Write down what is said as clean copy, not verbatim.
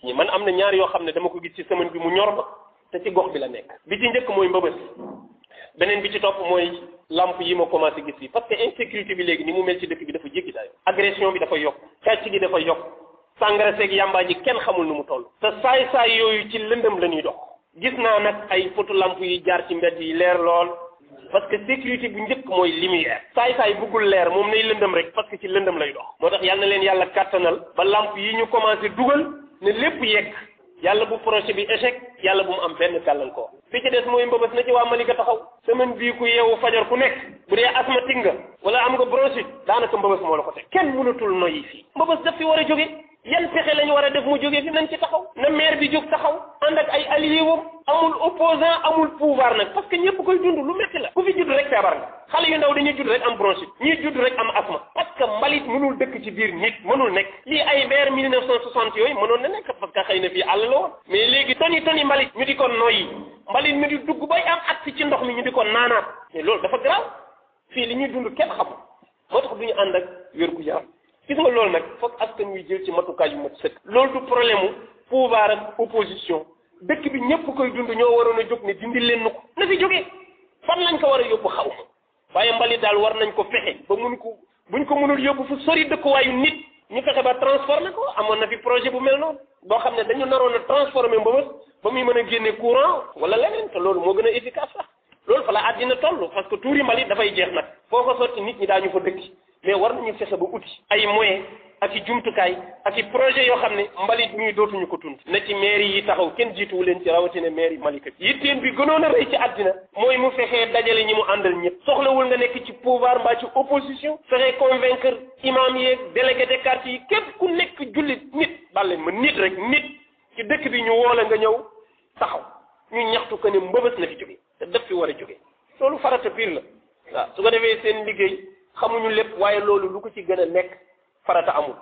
ñi man am na ñaar yoo xam ne dama ko gis ci semaine bi mu ñor ma te ci gox bi la nekk bi ci njëkk mooy mbëbës beneen bi ci topp mooy lamp yi ma commencé gis yi parce que insécurité bi léegi ni mu mel ci dëkk bi dafa jéggi dayo agression bi dafa yokk càcc gi dafa yokk sàngara seeg yàmbaa ji kenn xamul nu mu toll te saay-saay yooyu ci lëndëm la ñuy dox gis naa nag ay potu lamp yi jaar ci mbedd yi leer lool parce que sécurité bu njëkk mooy lumière saay-saay buggul leer moom nay lëndëm rek parce que ci lëndëm lay dox moo tax yal na leen yàlla kàttanal ba lamp yi ñu commencé dugal ne lépp yegg yàlla bu projet bi échec yàlla bu mu am benn gàllankoor fi ci des mooy mbëbës na ci waa Malika taxaw semaine bii ku yeewu fajar ku nekk bu dee asthmatique nga wala am nga bronchite daanaka mbëbës moo la ko teg kenn mënatul noyyi fii mbëbës daf fi war a jóge yan pexe lañu war a def mu jóge fi nañ ci taxaw na maire bi jóg taxaw ànd ak ay alliés wam amul opposant amul pouvoir nag parce que ñëpp koy dund lu métti la ku fi judd rek feebar nga xale yu ndaw dañuy judd rek am bronchite ñuy judd rek am asthme parce que mbalit mënul dëkk ci biir nit mënul nekk lii ay vers 1960 yooyu mënoon na nekk parce que xëy na fii àll la woon mais léegi toni mbalit ñu di ko noyyi mbalit mi di dugg bay am at ci ndox mi ñu di ko naanaat mais loolu dafa grave fii li ñuy dund kenn xamul moo tax du ñu ànd ak wér-gu-yaram gis nga loolu nag foog askan wi jël ci matukaay yu mat sëkk loolu du problème mu pouvoir ak opposition dëkk bi ñëpp koy dund ñoo waroon a jóg ne dindi leen nu ko na fi jógee fan lañ ko war a yóbbu xaw ma waaye mbalit daal war nañ ko fexe ba mun ko buñ ko mënul yóbbu fu sori dëkkuwaayu nit ñu fexe ba transformer ko amoon na fi projet bu mel noonu boo xam ne dañu naroon a transformer mbëbës ba muy mën a génne courant wala leneen te loolu moo gën a efficace sax loolu fa la àddina toll parce que tuuri mbalit dafay jeex nag foo ko sotti nit ñi daañu fa dëkk mais war nañu fexe ba uti ay moyens ak i jumtukaay ak i projet yoo xam ne mbalit ñuy dootuñu ko tund na ci mairie yi taxaw kenn jiituwu leen ci rawatina mairie Malika yitteen bi gënoon a rëy ci àddina mooy mu fexee dajale ñi mu àndal ñëpp soxlawul nga nekk ci pouvoir mbaa ci opposition fexe convaincre imam yeeg délégué de quartier yi képp ku nekk jullit nit bàlleen ma nit rek nit ci dëkk bi ñu woola nga ñëw taxaw ñu ñaxtu ko ne mbëbës na fi jóge te daf fi war a jóge loolu farata pire la waaw su ko defee seen liggéey xamuñu lépp waaye loolu lu ko ci gën a nekk farata amul